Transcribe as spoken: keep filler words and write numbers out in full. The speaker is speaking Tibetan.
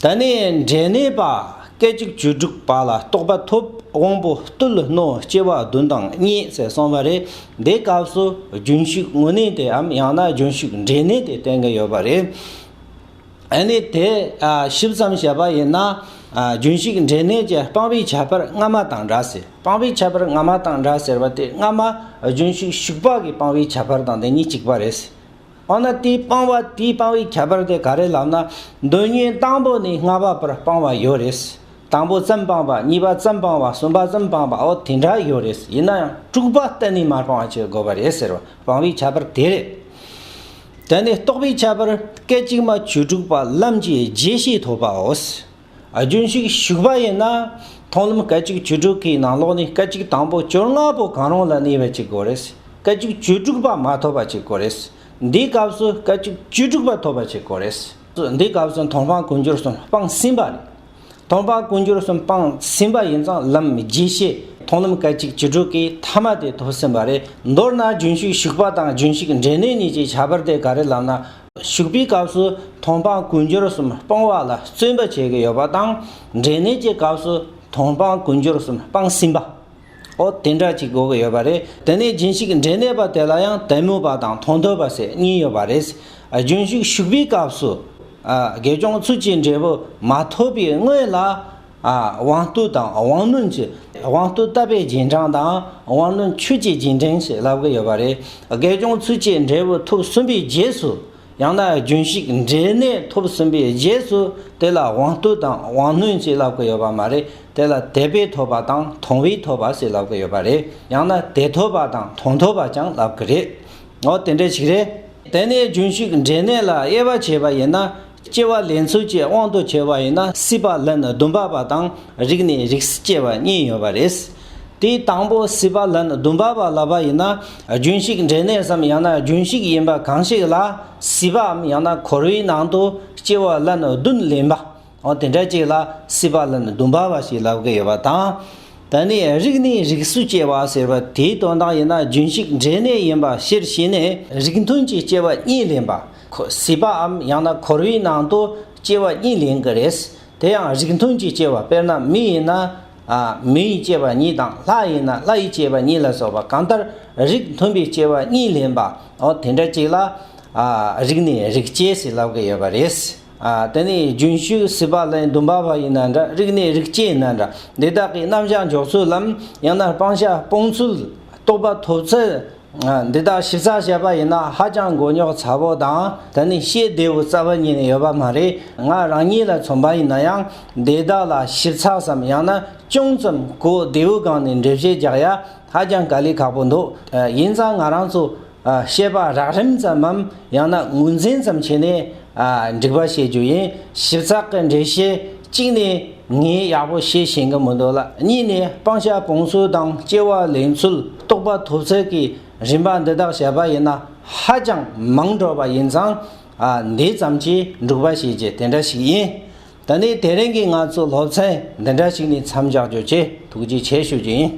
ད་ནི་འབྲས་གནས་པ་སྐད་ཅིག་བཅུ་དྲུག་པ་ལ་རྟོགས་པ་ཐོབ། དབང་པོ་རྟུལ་སྣོད་སྐྱེ་བ་བདུན་དང་གཉིས་ཟེར་གསུངས་པ་རེད། འདི་སྐབས་སུ་རྒྱུན་ཞུགས་དངོས་གནས་དེའམ་ཡང་ན་རྒྱུན་ཞུགས་འབྲས་གནས་དེ་བསྟན་གྱི་ཡོད་པ་རེད། ཨ་ནི་དེ་ཨ་ཞིབ་ཙམ་བཤད་པ་ཡིན་ན། ཨ་རྒྱུན་ཞུགས་འབྲས་གནས་ཀྱི་སྤང་བའི་ཁྱད་པར་སྔ་མ་དང་འདྲ་ཟེར། སྤང་བའི་ཁྱད་པར་སྔ་མ་དང་འདྲ་ཟེར་བ་དེ་སྔ་མ་རྒྱུན་ཞུགས་ཞུགས་པ་གི་སྤང་བའི་ཁྱད་པར་དང་དེ་གཉིས་གཅིག་པ་རེད། འོ་ན་དེའི་སྤང་བ་དེའི་སྤང་བའི་ཁྱད་པར་དེ་ག་རེ་ལབ་ན། མདོ་ཉིད་དང་པོ་ནས་ལྔ་པ་བར་སྤང་བ་ཡོད་རེད། དང་པོ་ཙམ་སྤངས་པ། གཉིས་པ་ཙམ་སྤངས་པ། གསུམ་པ་ཙམ་སྤངས་པ། འོ་དེ་འདྲ་ཡོད་རེད། ཡིན་ན་ཡང་དྲུག་པ་གཏན་ནས་མ་སྤངས་པ་བྱེད་དགོས་པ་རེད་ཟེར་བ་སྤང་བའི་ཁྱད་པར་དེ་རེད། དེ་ནས་རྟོགས་པའི་ཁྱད་པར་སྐད་ཅིག་མ་བཅུ་དྲུག་པ་ལམ་གྱི་རྗེས་ཤེས་ཐོབ་པའོ། རྒྱུན་ཞུགས་ཞུགས་པ་ཡིན་ན། མཐོང་ལམ་སྐད་ཅིག་བཅུ་དྲུག་གི་ནང་ལོགས་ནས་སྐད་ཅིག་དང་པོ་བཅོ་ལྔ་པོ་གང་རུང་ལ་གནས་པ་བྱེད་དགོས་རེད། སྐད་ཅིག་བཅུ་དྲུག་པ་མ་ཐོབ་པ་བྱེད་དགོས་རེད། འདིའི་སྐབས་སུ་སྐད་ཅིག་བཅུ་དྲུག་པ་ཐོབ་པ་བྱེད་དགོས་རེད། འདིའི་སྐབས་སུ་མཐོང་སྤང་ཀུན་སྦྱོར་གསུམ་སྤངས་ཟིན་པ་རེད། མཐོང་སྤང་ཀུན་སྦྱོར་གསུམ་སྤངས་ཟིན་པ་ཡིན་ཙང་ལམ་རྗེས་ཤེས་མཐོང་ལམ་སྐད་ཅིག་བཅུ་དྲུག་གི་ཐ་མ་དེ་ཐོབ་ཟིན་པ་རེད། མདོར་ན་རྒྱུན་ཞུགས་ཞུགས་པ་དང་རྒྱུན་ཞུགས་འབྲས་གནས་གཉིས་ཀྱི་ཁྱད་པར་དེ་ག་རེ་ལབ་ན། ཞུགས་པའི་སྐབས་སུ་མཐོང་སྤང་ཀུན་སྦྱོར་གསུམ་སྤོང་བ་ལ་བརྩོན་པ་བྱེད་ཀྱི་ཡོད་པ་དང་། འབྲས་གནས་ཀྱི་སྐབས་སུ་མཐོང་སྤང་ཀུན་སྦྱོར་གསུམ་སྤངས་ཟིན་པ། འོ་དེ་འདྲ་ཅིག་དགོས་ཀྱི་ཡོད་པ་རེད། དེ་ནས་རྒྱུན་ཞུགས་འབྲས་གནས་པ་དེ་ལ་ཡང་དལ་མོ་བ་དང་མཐོང་ཐོས་པ་ཟེར་གཉིས་ཡོད་པ་རེད། རྒྱུན་ཞུགས་ཞུགས་པའི་སྐབས་སུ། དགེ་སྦྱོང་ཚུལ་གྱི་འབྲས་བུ་མ་ཐོབ་པའི་སྔོན་ལ། དབང་རྟུལ་དང་དབང་རྣོན་གྱི། དབང་རྟུལ་དད་པའི་རྗེས་འབྲང་དང་དབང་རྣོན་ཆོས་ཀྱི་རྗེས་འབྲང་ཞེས་ལབ་ཀྱི་ཡོད་པ་རེད། དགེ་སྦྱོང་ཚུལ་གྱི་འབྲས་བུ་ཐོབ་ཟིན་པའི་རྗེས་སུ། ཡང་ན་རྒྱུན་ཞུགས་འབྲས་གནས་ཐོབ་ཟིན་པའི་རྗེས་སུ་དེ་ལ་དབང་རྟུལ་དང་དབང་རྣོན་ཞེས་ལབ་ཀྱི་ཡོད་པ་མ་རེད། དེ་ལ་དད་པས་ཐོབ་པ་དང་མཐོང་བས་ཐོབ་པ་ཞེས་ལབ་ཀྱི་ཡོད་པ་རེད། ཡང་ན་དད་ཐོབ་པ་དང་མཐོང་ཐོབ་པ་ཀྱང་ལབ་ཀྱི་རེད། འོ་དེ་འདྲ་ཞིག་རེད། དེ་ནས་རྒྱུན་ཞུགས་འབྲས་གནས་ལ་དབྱེ་བ་ཕྱེ་བ་ཡིན་ན། སྐྱེ་བ་ལེན་ཚུལ་གྱི་དབང་དུ་བྱས་པ་ཡིན་ན་སྲིད་པ་ལན་བདུན་པ་བ་དང་རིགས་གནས་རིགས་སུ་སྐྱེ་བ་གཉིས་ཡོད་པ་རེད། དེའི་དང་པོ་སྲིད་པ་ལན་བདུན་པ་བ་ལབ་པ་ཡིན་ན། རྒྱུན་ཞུགས་འབྲས་གནས་སམ་ཡང་ན་རྒྱུན་ཞུགས་ཡིན་པ་གང་ཞིག་ལ་སྲིད་པའམ་ཡང་ན་འཁོར་བའི་ནང་དུ་སྐྱེ་བ་ལན་བདུན་ལེན་པ། འོ་དེ་འདྲ་ཅིག་ལ་སྲིད་པ་ལན་བདུན་པ་བ་ཞེས་ལབ་ཀྱི་ཡོད་པ་དང་། ད་ནི་རིགས་ནི་རིགས་སུ་སྐྱེ་བ་ཟེར་བ་དེའི་དོན་དག་ཡིན་ན་རྒྱུན་ཞུགས་འབྲས་གནས་ཡིན་པ་ཕྱིར་ཕྱིན་ནས་རིགས་མཐུན་གྱི་སྐྱེ་བ་གཉིས་ལེན་པ། ཁོ་སྲིད་པའམ་ཡང་ན་འཁོར་བའི་ནང་དུ་སྐྱེ་བ་གཉིས་ལེན་གྱི་རེད། དེ་ཡང་རིགས་མཐུན་གྱི་སྐྱེ་བ་དཔེར་ན་མི་ཡིན་ན། ཨ་མི་ཡི་སྐྱེ་བ་གཉིས་དང་ལྷ་ཡིན་ན་ལྷ་ཡི་སྐྱེ་བ་གཉིས་ལ་སོགས་པ་གང་ལྟར་རིགས་མཐུན་པའི་སྐྱེ་བ་གཉིས་ལེན་པ། འོ་དེ་འདྲ་ཅིག་ལ། ཨ་རིགས་ནི་རིགས་སྐྱེ་ཟེར་ལབ་ཀྱི་ཡོད་པ་རེད། ཨ་དེ་ནས་རྒྱུན་ཞུགས་སྲིད་པ་ལན་བདུན་པ་བ་ཡིན་ན་འདྲ། རིགས་ནི་རིགས་སྐྱེ་ཡིན་ན་འདྲ། འདི་དག་གི་རྣམ་གཞག་འཇོག་ཚུལ་ལམ་ཡང་ན་སྤང་བྱ་སྤོང་ཚུལ། རྟོགས་པ་ཐོབ་ཚུལ། ཨ་འདི་དག་ཞིབ་ཚགས་བཤད་པ་ཡིན་ན་ཧ་ཅང་མགོ་རྙོག་ཚ་པོ་དང་། དེ་ནི་བཤད་བདེ་བོ་རྩ་བ་ཉིད་ནས་ཡོད་པ་མ་རེད། ང་རང་ཉིད་ལ་མཚོན་པ་ཡིན་ན་ཡང་འདི་དག་ལ་ཞིབ་ཚགས་སམ་ཡང་ན་ཅུང་ཙམ་གོ་བདེ་བོའི་སྒང་ནས་འགྲེལ་བཤད་རྒྱག་ཡ་ཧ་ཅང་དཀའ་ལས་ཁག་པོ་འདུག་ཨ་ཡིན་ཙང་ང་རང་ཚོ། ཨ་བཤད་པ་རགས་རིམ་ཙམ་མམ་ཡང་ན་ངོས་འཛིན་ཙམ་བྱས་ནས། ཨ་འགྲིག་པ་བཤད་རྒྱུ་ཡིན། ཞིབ་ཚགས་ཀྱི་འགྲེལ་བཤད་གཅིག་ནས་ངས་ཡག་པོ་བཤད་ཤེས་ཀྱི་མི་འདུག་ལ། གཉིས་ནས་སྤང་བྱ་སྤོང་ཚུལ་དང་སྐྱེ་བ་ལེན་ཚུལ། རྟོགས་པ་ཐོབ་ཚུལ་གྱི་རིམ་པ་འདི་དག་བཤད་པ་ཡིན་ན་ཧ་ཅང་མང་འགྲོ་བ་ཡིན་ཙང་། ཨ་འདི་ཙམ་གྱིས་འགྲིག་པ་བཤད་རྒྱུ་དེ་འདྲ་ཞིག་ཡིན། ད་ནི་དེ་རིང་གི་ང་ཚོའི་སློབ་ཚན་འདི་འདྲ་ཞིག་ནས་མཚམས་འཇོག་རྒྱུ་བྱས། ཐུགས་རྗེ་ཆེ་ཞུ་རྒྱུ་ཡིན།